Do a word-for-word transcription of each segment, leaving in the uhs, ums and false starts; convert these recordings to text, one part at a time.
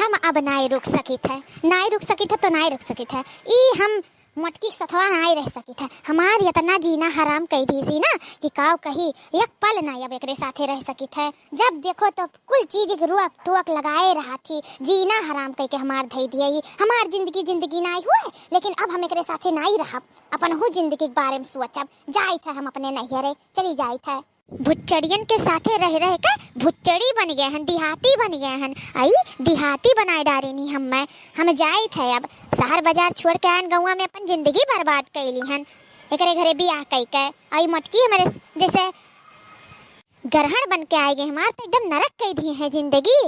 हम अब नाई रुक सकित है, नाई रुक सकित है तो नाई रुक सकित है। ई हम मोटकी के सथवा नाई रह सकित है। हमार इतना जीना हराम कइ दीसी ना कि काव कही, एक पल नाई अब एकरे साथे रह सकित है। जब देखो तो कुल चीज के रुअक टुअक लगाए रहत ही, जीना हराम कइ के हमार धइ दिया। ई हमार जिंदगी जिंदगी नाई हुए, लेकिन अब हम एकरे साथे नाई रहब। अपनहू जिंदगी के बारे में सोचब। जाइत है हम अपने नैहरे, चली जाइत है। भुच्चड़ियन के साथे रह रह के भुच्चड़ी बन गए हन, देहाती बन गए हन। आई देहाती बनाए डारेनी हम्मे। हम जाइत है अब, शहर बाजार छोड़ के आयन, गौवा में अपन जिंदगी बर्बाद कइली हन। एकरे घरे बियाह कइ के आई मोटकी हमरे जैसे ग्रहण बन के आए गए हमार, तो एकदम नरक कइ दिए हैं जिंदगी।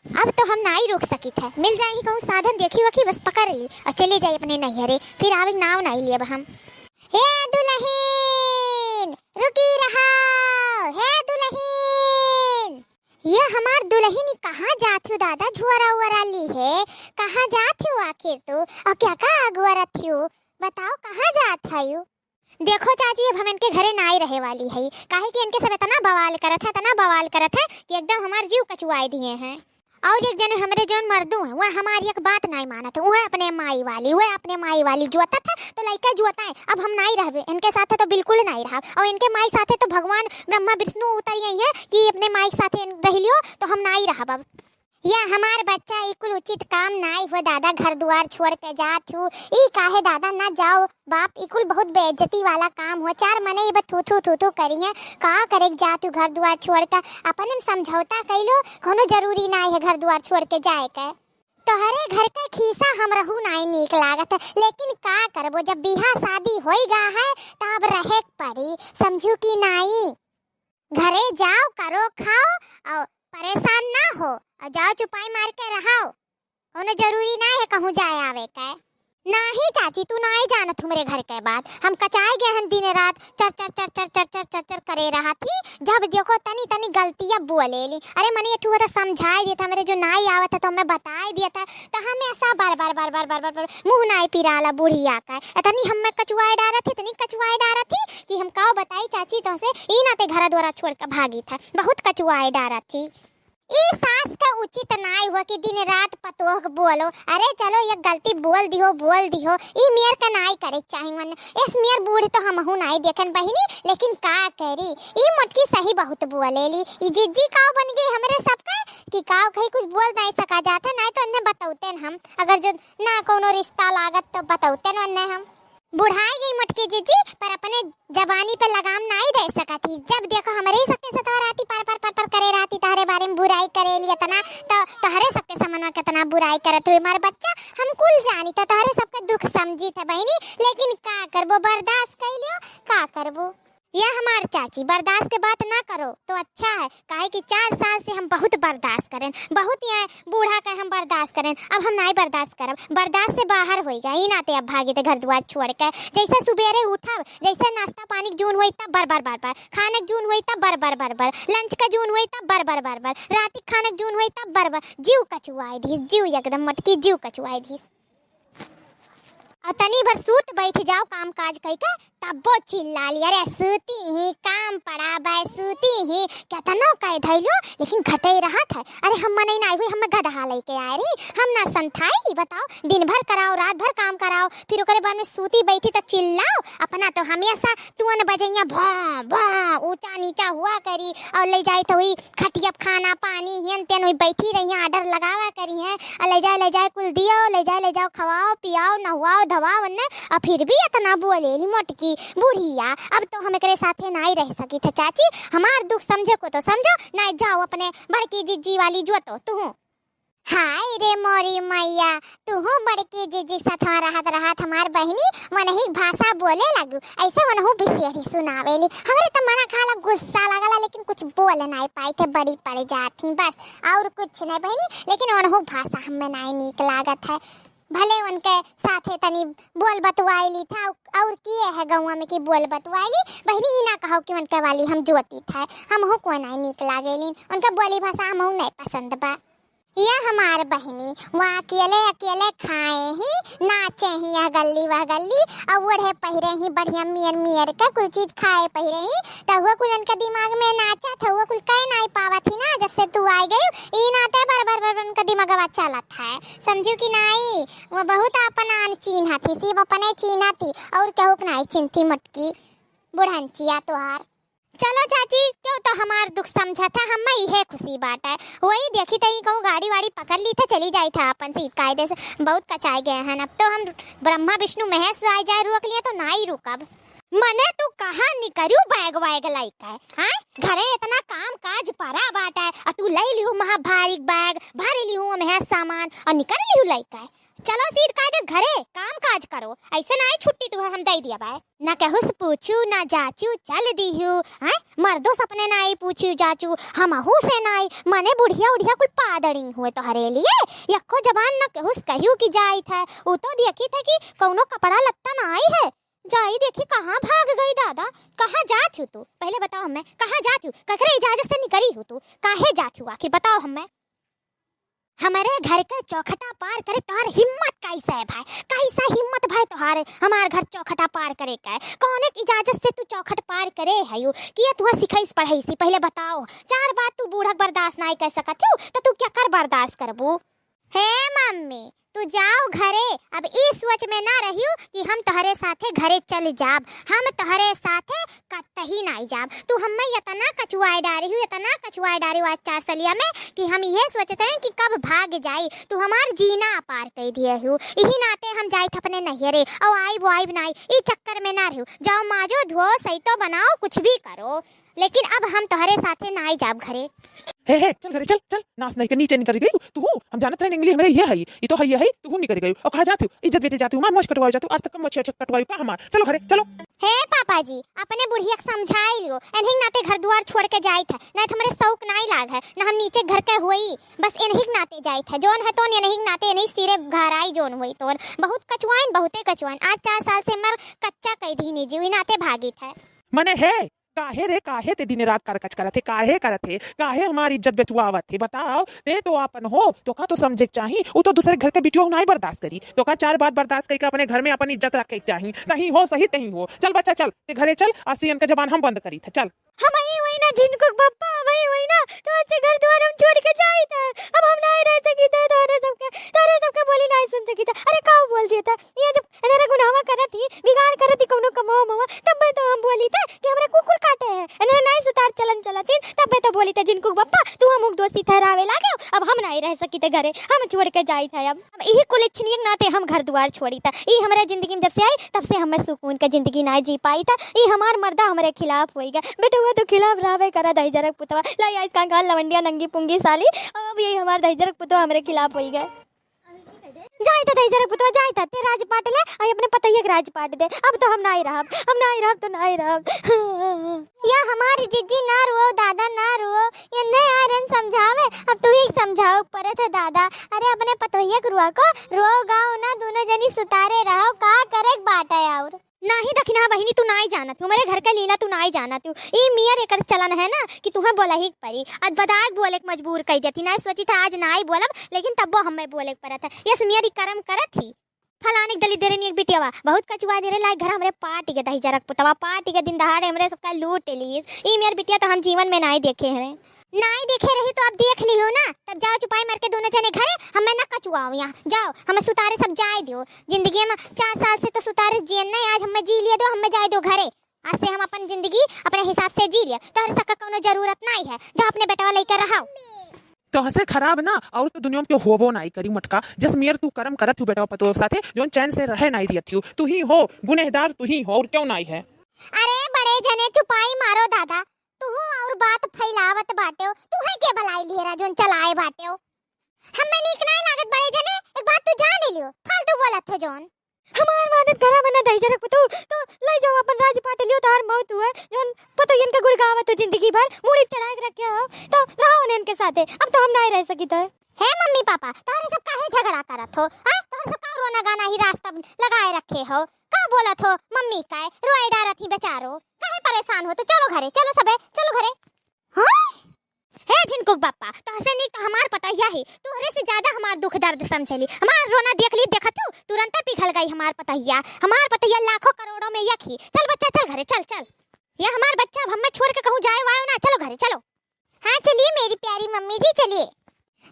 अब तो हम नाई रोक सकित है, मिल जाई कहूँ साधन देखी वखी बस पकड़ ली और चली जाई अपने नैहरे, फिर आवे नाव नाई लेब हम। हे दुलहिन, रुकी रहाव, हे दुलहिन। ये हमार दुलहिन, कहाँ जात हू दादा, झोरा उरा ली है, कहाँ जात हू आखिर तू, और क्या का अगुआ रथी हू, बताओ कहाँ जात है यू? देखो चाची, अब हम इनके घरे नाई रहे वाली है, काहे कि इनके सब इतना बवाल करत है, इतना बवाल करत है कि एकदम हमार जीव कचुआए दिए हैं। और एक जने हमरे जौन मर्दू हैं, वह हमारी एक बात नाई मानत है, वह अपने माई वाली, वह अपने माई वाली जोतत है, तो लइका जोताए। अब हम नाई रहबे, इनके साथे तो बिल्कुल नाई रहब, और इनके माई साथे तो भगवान ब्रह्मा विष्णु उतर आई है कि अपने माई के साथे रह लियो, तो हम नाई रहब अब। या हमार बच्चा, ई कुल उचित काम नाई हो दादा, घर दुआर छोड़ के जात हू, ई काहे दादा ना जाओ बाप, ई कुल बहुत बेइज्जती वाला काम हो। चार मनई बा थू थू थू थू करिहें, का करे के जात हू घर दुआर छोड़ के, अपन में समझौता कइलो, कोनो जरूरी नाई है घर दुआर छोड़ के जाए के। तोहरे घर के खीसा हमरहू नाई नीक लागत है, लेकिन का करबो, जब बियाह शादी होई गा है, त अब रहे के पड़ी, समझू कि नाई? घरे जाओ, करो, खाओ और परेशान ना हो, और जाओ चुपाई मार के रहाओ। कोनो जरूरी ना है कहूँ जाए आवे के। नाही चाची, तू नाही जानत हमरे घर के बात। हम कचाए गए हन दिन रात, चर चर चर चर चर चर चर चर करे रहत ही। जब देखो तनी तनी गलतियाँ बोलेली। अरे मने ये तू तो समझाए देत, हमरे जो नाही आवत है तो हमें बताए दिया था, तो हमेशा बार बार बार बार बार बार बार मुँह नाही पिराला बुढ़िया का। इतनी हमें कचुआए डारत ही, इतनी कचुआए डारत ही कि हम काव बताई चाची तोहसे, ई नाते घरा द्वारा छोड़ के भागी था, बहुत कचुआए डारत ही। ई सास का उचित नाई हो कि दिन रात पतोह के बोलो, अरे चलो एक गलती बोल दिहो, बोल दिहो, ई मेर का नाई करे के चाही। मन इस मेर बूढ़ तो हमहू नाई देखन बहिनी, लेकिन का करी, ई मोटकी सही बहुत बोलेली। ई जिज्जी काव बन गई हमरे सबका कि काव कहीं कुछ बोल नाई सका जाता, नाई तो इन्हें बतौते न हम, अगर जो ना कोनो रिश्ता लागत तो बतौते न इन्हें हम। बुढ़ाई गई मोटकी जिज्जी, पर अपने जबानी पे लगाम नाई दे सकत ही। जब देखो हमरे ही सबके सतवा रहती, पर पर पर पर करे रहती, तहरे बारे में बुराई करेली इतना, तो तहरे सबके समनवा कितना बुराई करत हुए। हमार बच्चा, हम कुल जानी तो तहरे सबके दुख समझी थे बहिनी, लेकिन का करबो, बर्दाश्त कइ लियो, का करबो। या हमार चाची, बर्दाश्त के बात ना करो तो अच्छा है, काहे कि चार साल से हम बहुत बर्दाश्त करेन, बहुत यहाँ बूढ़ा का हम बर्दाश्त करेन, अब हम नाई बर्दाश्त करब, बर्दाश्त से बाहर होई गया। ई नाते अब भागे थे घर दुआर छोड़ के। जैसे सुबेरे उठब, जैसे नाश्ता पानी के जून होई तब बर बर बर बर, खाने के जून होई तब बर बर बर बर, लंच का जून होई तब बर बर बर बर, रात के खाने के जून होई तब बर बर, जीव कचुआई दिस, जीव एकदम मोटकी जीव कचुआई दिस। और तनी भर सूत बैठ जाओ काम काज कई के, तब्बो चिल्ला लिया, "अरे सूती ही काम पड़ा बे, सूती ही।" केतनो कह धैलो, लेकिन घटे रहत है। अरे हम मनई नाई हुई, हम गदहा लेके आए रही, हम ना संथाई। बताओ, दिन भर कराओ, रात भर काम कराओ, फिर ओकरे बाद में सूती बैठी तो चिल्लाओ। अपना तो हमेशा तुअन बजैया भौं भौं ऊंचा नीचा हुआ करी, और ले जाए तो वही खटिया पे खाना पानी हेन तेन वही बैठी रही, ऑर्डर लगावा करी हैं, और ले जाए ले जाए कुल दियो, ले जाए ले जाओ, खवाओ पियाओ, नहुआओ धवाओ उन्ने, और फिर भी इतना बोलेली मोटकी बुढ़िया। अब तो हम एकरे साथे नाई रह सकी थे चाची, हमार दुख समझे को तो समझो, नाई जाओ अपने बड़की जिज्जी वाली जोतो तुहू। हाय रे मोरी मैया, तुहू बड़की जिज्जी सथवा रहत रहत हमार बहिनी वनही भाषा बोले लागू। ऐसे वनहू बिसेरी सुनावेली। हमरे तो मना खाला गुस्सा लागला, लेकिन कुछ बोल नाई पाई थे, बड़ी पड़ जात ही बस, और कुछ नहीं बहिनी। लेकिन वनहू भाषा हमें नाई नीक लागत है। भले उनके साथे तनी बोल बतुआइली था, और किए है गौवा में कि बोल बतुआइली। बहिनी, ई ना कहो कि उनके वाली हम जोती था, हमहू को नाई नीक लागेली, उनका बोली भाषा हमहू नहीं पसंद बा। या हमार बहिनी, वह अकेले अकेले खाए ही, नाचे ही यह गल्ली वह गल्ली, अउ ओढ़े पहिरे ही बढ़िया मियर मियर के कुल चीज खाए पहिरे ही, त हुआ कुल उनके दिमाग में नाचत है, हुआ कुल कह नाई पावत ही ना, जब से तू आइ गयू, ई नाते बर बर बर उनका दिमागवा चलत है, समझू कि नाई? वो बहुत अपन आन चीन्हत ही, सिर्फ अपने चीन्हत ही, अउर केहू के नाई चिन्हती मोटकी बुढ़नचिया तोहार। चलो चाची, केहू तो हमार दुख समझत है, हम्मे इहे खुशी बाटे। वही देखी तई कहूँ गाड़ी वाड़ी पकड़ ली थे, चली जाई था अपन सीध कायदे से। बहुत कचाए गए हैं, अब तो हम ब्रह्मा विष्णु महेश आए जाए रोक लिए तो नाई रुकब। मने तू कहाँ निकरू बैग वैग लइके, हाँ? घरे इतना काम काज परा बाटे, अ तू लई लिहू महा भारी बैग, भरी लिहू महे सामान अ निकल लिहू लइके। चलो सीध कायदे घरे काम काज करो, ऐसे नाई छुट्टी तुहे हम दे दिया बाय। ना केहू से पूछू ना जाचू, चल दिहू, हैं? मर्दो से अपने नाई पूछू जाचू, हमहू से नाई, मने बुढ़िया उढ़िया कुल पादड़ी हुए तोहरे लिए। यक्को जबान ना केहू से कहियो कि जाइत है, उ तो देखी थे कि कौनो कपड़ा लत्ता नाई है। जाई देखी कहाँ भाग गई दादा, कहाँ जात हू तू? पहले बताओ हमें, कहाँ जात हू? ककरे इजाजत से निकली हू तू? काहे जात हू आखिर बताओ हमें? हमरे घर के चौखटा पार करे तोहार हिम्मत कैसे है भाई? कैसा हिम्मत भाई तोहार हमार घर चौखटा पार करे का? कौने के इजाजत से तू चौखट पार करे हयू? कि ये तुहा सिखैस पढ़ैसी? पहले बताओ। चार बात तू बूढ़क बर्दाश्त नाई कर सकत हू, तो तू क्या कर बर्दाश्त करबू? हे मम्मी, तू जाओ घरे, अब ई सोच में ना रहियो कि हम तोहरे साथे घरे चल जाब। हम तोहरे साथे कतही नाई जाब। तू हमें इतना कचुआए डारी हू, इतना कचुआए डारी हू आज चार सलिया में कि हम इहे सोचत रहे कि कब भाग जाई। तू हमार जीना पार कर दिए हू। इही नाते हम जाइत अपने नैहरे, अउ आइब वाइब नाई। ई चक्कर में ना रहू। जाओ माजो धो, सैतो बनाओ, कुछ भी करो, लेकिन अब हम तोहरे साथे नाई जाब घरे। हे, हे, चल घरे, चल, चल, नास नहीं के नीचे निकल गई तू। हम जानत रहे निकली हमरे ये है, ई तो है, ये है, तू निकल गई। और कहाँ जाती हूँ? इज्जत बेचे जाती हूँ, मार मोछ कटवाओ जाती हूँ, आज तक कम मोछिया छक कटवाई का हमार। चलो घरे, चलो। हे पापा जी, अपने बुढ़िया के समझाई लियो, इन्हीं नाते घर दुआर छोड़ के जाइत है, नहीं तो हमरे शौक नाई लाग है, ना हम नीचे घर के हुई, बस इन्हीं नाते जाइत है, जोन है तो इन्हीं नाते इन्हीं सिरे घराई जोन हुई तो बहुत कचुआइन, बहुते कचुआइन। आज चार साल से मर कच्चा कह दी जी, नाते भागित है। मने है, काहे रे, काहे ते दिन रात करकच करत हे, काहे करत हे, काहे हमार इज्जत बेचुआवत हे? बताओ, ते तो आपन हो, तोका तो समझे के चाही, उ तो दूसरे घर के बिटियो नाई बर्दाश्त करी, तोका चार बात बर्दाश्त करके अपने घर में अपन इज्जत रखे के चाही, कहीं हो सही तहीं हो। चल बच्चा चल, ते घरे चल, असी इनका जबान हम बंद करी थे, चल। हम ही वही ना जिनको बप्पा, हम ही वही ना, तो आते घर द्वार हम छोड़ के जाई थे, अब हम नाई रह सकी थे, तोरे सबके, तोरे सबके बोली नाई सुन सकी थे। अरे का बोल दिया था, ये जब एनरे गुनाहवा करत ही, बिगाड़ करत ही कौनो कमवा मवा, तब्बे तो हम बोली थे कि हमरा कुकुर काटे है। एनरे नाई सुतार चलन चलत ही, तब्बे तो बोली थे, "जिनको बप्पा, तू हमको दोषी ठहरावे लागे, अब हम नाई रह सकी थे घरे, हम छोड़ के जाई थे अब।" अब यही कुल इच्छनीय नाते हम घर दुआर छोड़ी थे। ई हमरे जिंदगी में जब से आई, तब से हमें सुकून के जिंदगी नाई जी पाई थे। ई हमार मर्दा हमरे खिलाफ होई गए। बेटवा तो खिलाफ रहबे करा, दहिजरक पुतवा। लाई आइस कंगाल लवंडिया नंगी पुंगी साली। अब यही हमार दहिजरक पुतवा हमरे खिलाफ होई गए। जाई त दहिजरक पुतवा, जाई त ते राज पाट ले, आई अपने पतोहिया के राज पाट दे। अब तो हम नाई रहब, हम नाई रहब तो नाई रहब। या हमार जिज्जी ना रोओ दादा ना रोओ, ये नहीं आयरन समझावे, अब तू ही समझाओ पड़त है दादा। अरे अपने पतोहिया के रुआ को रोओ गाओ ना, दोनों जनी सुतारे रहो, का करे के बाटे और। नाही दखिना बहिनी, तू नाही जानत हूँ, हमरे घर का लीला तू नाही जानत हूँ। ई मियर एकर चलन है ना कि तुहें बोलही के परी। अद बदाग बोले के मजबूर कई देती। नाही सोची था आज नाही बोलब, लेकिन तब्बो हमें बोले के परत है। यस मियर ई करम करत ही। फलाने के दलिद्रनी एक बिटियावा बहुत कचुआ दे रे, लाए घर हमरे पार्टी के दही जरक पुतवा, पार्टी के दिन दहाड़े हमरे सबका लूट लीस। ई मियर बिटिया तो हम जीवन में नाही देखे हवे। नाई देखे रही तो अब देख लियो ना, तब जाओ चुपाई मार के दोनों जने घरे, हमें ना कचुआओ यहाँ। जाओ, हमें सुतारे सब जाए दियो। जिंदगी में चार साल से तो सुतारे जियन नहीं, आज हमें जी लिए दो, हमें जाए दो घरे। आज से हम अपन जिंदगी अपने हिसाब से जी लिए, तोहरे सबका कौनो जरूरत नहीं है, जाओ अपने बेटवा लेकर रहो। तोहसे खराब ना और तो दुनिया में क्यों होबो नाई करी मोटका, जस मियर तू करम करत हूँ बेटवा पतोह साथे, जोन चैन से रहे नाई दियत हूँ। तू ही हो गुनहगार, तू ही हो, और क्यों नाई है? अरे बड़े जने चुपाई मारो दादा, तुहू और बात फैलावत बाटेव, तुहे के बलाई लिहरा जोन चलाए बाटेव। हमें नीक नाय लागत बड़े जने, एक बात तू जान लियो, फालतू बोलत हो जोन। हमार मानत घरा में ना दहिजरक पुतू, तो ले जाओ अपन राज पाट लियो, तार मौत हुए, जोन पुतू इनके गुड़ गावत हो जिंदगी भर, मूड़ी चढ़ाए के रखे हो, तो रहो उन्हें इनके साथे, अब तो हम नाय रह सकी तो। हे मम्मी पापा, तोहरे सब काहे झगड़ा करत हो? हाँ? तोहरे सब का रोना गाना ही रास्ता लगाए रखे हो? का बोलत हो मम्मी का? रोए डारत ही बेचारो। काहे परेशान हो? तो चलो घरे, चलो सबे, चलो घरे। हाँ? हे झिनकू बापा, तोहसे नीक तो हमार पतोहिया ही, तोहरे से ज्यादा हमार दुख दर्द समझेली। हमार रोना देख ली, देखत हू, तुरंते पिघल गई हमार पतोहिया। हमार पतोहिया लाखों करोड़ों में एक ही। चल बच्चा, चल घरे, चल, चल। ये हमार बच्चा, अब हमें छोड़ के कहूँ जाए वायो ना, चलो घरे, चलो। हाँ, चलिए मेरी प्यारी मम्मी जी, चलिए।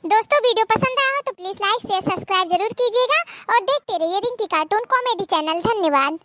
दोस्तों, वीडियो पसंद आया हो तो please like, share, subscribe जरूर कीजिएगा और देखते रहिए रिंकी cartoon comedy channel। धन्यवाद।